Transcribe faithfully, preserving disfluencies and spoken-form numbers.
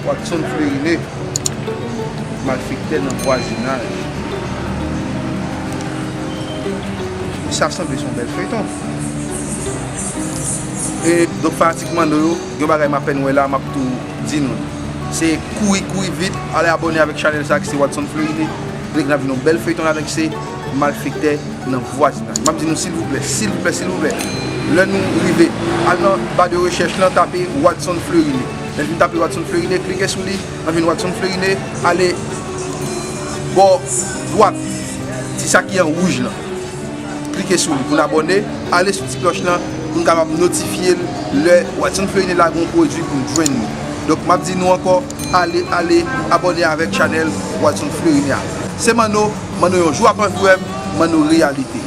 Watson Fleurine, malfektè nan vwazinaj. Sa sanble se yon bèl feyton. E donk, fanatik Manno yo, gen bagay m apèn wè la, m ap tou di nou. Se kouri, kouri vit, ale abòne avèk chanèl sa ki se Watson Fleurine. Lè gen ap vin yon bèl feyton avèk se malfektè nan vwazinaj. M ap di nou, silvouplè, silvouplè, silvouplè, lè nou rive, al nan ba de rechèch lan, tape Watson Fleurine. Lè n fin tape Watson Fleurine, klike sou li, nan vin Watson Fleurine, ale bò dwat, ti sa ki an wouj lan. Klike sou li pou n abòne, ale sou ti klòch lan pou n kapab notifye l lè Watson Fleurine lage yon pwodui pou n jwenn li. Donk, m ap di nou ankò, ale, ale, abòne avèk chanèl Watson Fleurine a. Se Manno, Manno yon jou ap anvi wè m, Manno reyalite.